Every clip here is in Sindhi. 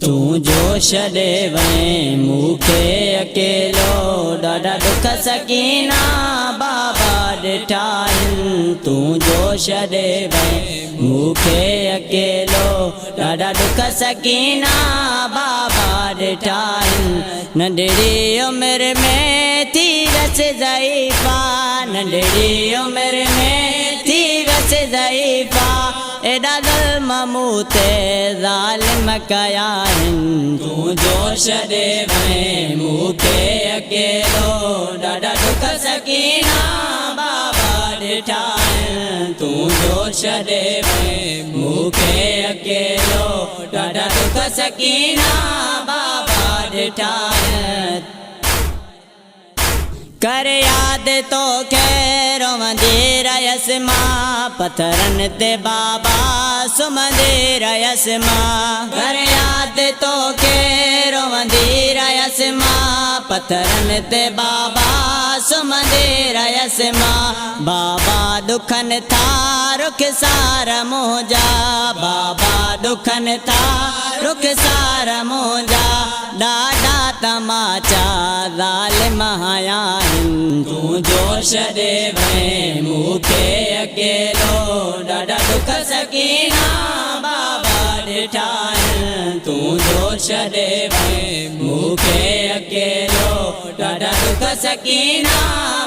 تون جو ڇڏي وئين مون کي اڪيلو، ڏاڍا ڏک سڪينا بابا ڏٺا آهن. تون جو ڇڏي وئين مون کي اڪيلو، ڏاڍا ڏک سڪينا بابا ڏٺا آهن. ننڍڙي عمر ۾ ٿي ويس ضعيفا، ننڍڙي عمر ۾ ٿي ويس ضعيفا، ايڏا ظلم مون تي ظالم ڪيا آهن. تون جو ڇڏي وئين مون کي اڪيلو، ڏاڍا ڏک سڪينا بابا ڏٺا آهن. تون جو ڇڏي وئين مون کي اڪيلو، ڏاڍا ڏک سڪينا بابا ڏٺا آهن. ڪر ياد توکي روئندي رهيس مان، پٿرن تي بابا سمهندي رهيس مان. ڪر ياد توکي روئندي رهيس مان، پٿرن تي بابا سمهندي رهيس مان. بابا ڏکن ٿا رخسار منهنجا، بابا ڏکن ٿا رخسار منهنجا، ڏاڍا تماچا ظالم هنيا آهن. تون جو ڇڏي وئين مون کي اڪيلو، ڏاڍا ڏک سڪينا بابا ڏٺا آهن. تون جو ڇڏي وئين مون کي اڪيلو، ڏاڍا ڏک سڪينا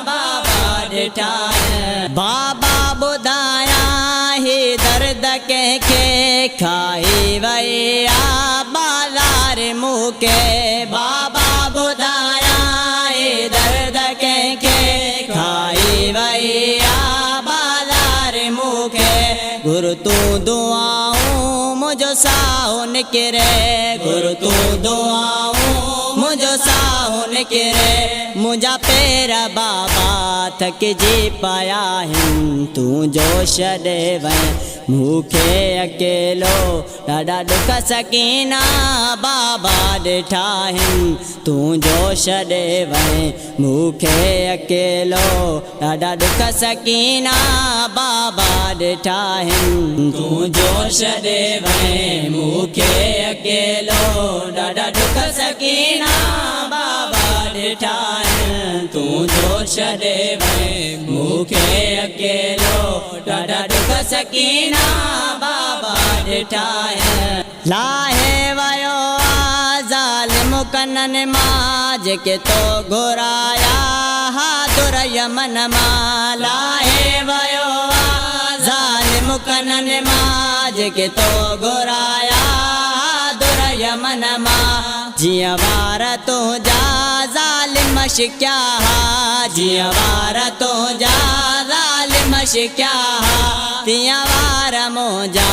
بابا ڏٺا آهن. بابا ٻڌايان هي درد ڪنهن کي، کائي وئي آ بازار مون کي. بابا ٻڌايان هي درد ڪنهن کي، کائي وئي آ بازار مون کي. گهر تون دعائون منهنجو ساهه نڪري، گهر تون دعائون منهنجو ساهه نڪري، منهنجا پير بابا ٿڪجي پيا آهن. تون جو ڇڏي وئين مون کي اڪيلو، ڏاڍا ڏک سڪينا بابا ڏٺا آهن. تون جو ڇڏي وئين مون کي اڪيلو، ڏاڍا ڏک سڪينا بابا ڏٺا آهن. تون جو ڇڏي وئين مون کي اڪيلو، ڏاڍا ڏک سڪينا بابا ڏٺا آهن. تون جو ڇڏي وئين مون کي اڪيلو، ڏاڍا ڏک سڪينا بابا ڏٺا آهن. لاهي ويو آ ظالم ڪنن مان، جيڪي تو گهرايا ها در يمن مان. لاهي ويو آ ظالم ڪنن مان، جيڪي تو گهرايا ها در يمن مان. جيئن وار تنهنجا ظالم شڪيا ها، جيئن وار تنهنجا ظالم شڪيا ها، تيئن وار منهنجا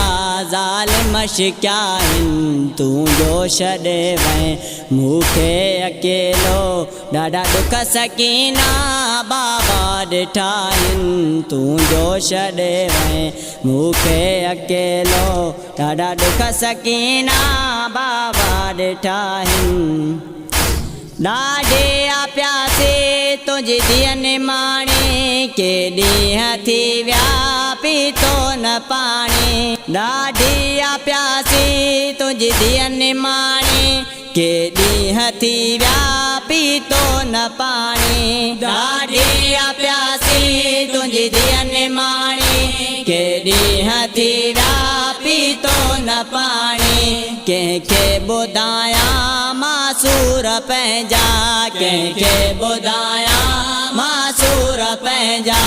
ظالم شڪيا آهن. تون جو ڇڏي وئين مون کي اڪيلو، ڏاڍا ڏک سڪينا بابا ڏٺا آهن. تون جو ڇڏي وئين مون کي اڪيلو، ڏاڍا ڏک سڪينا بابا ڏٺا آهن. ڏاڍي آ پياسي تنهنجي ڌيء نماڻي، ڪي ڏينهن ٿي ويا پيتو نه پاڻي. ڏاڍي آ پياسي تنهنجي ڌيء نماڻي، ڪي ڏينهن ٿي ويا پيتو نه پاڻي. ڏاڍي آ پياسي تنهنجي ڌيء نماڻي، ڪي ڏينهن ٿي ويا پيتو نه پاڻي. ڪنهن کي ٻڌايان مان سور پنهنجا، ڪنهن کي ٻڌايان مان سور پنهنجا،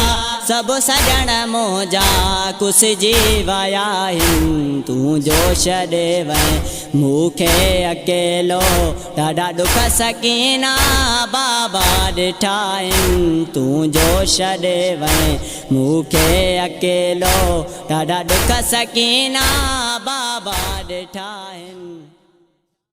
سڀ سڄڻ منهنجا ڪسجي ويا آهن. تون جو ڇڏي وئين مون کي اڪيلو، ڏاڍا ڏک سڪينا بابا ڏٺا آهن. تون جو ڇڏي وئين مون کي اڪيلو، ڏاڍا ڏک سڪينا بابا ڏٺا آهن.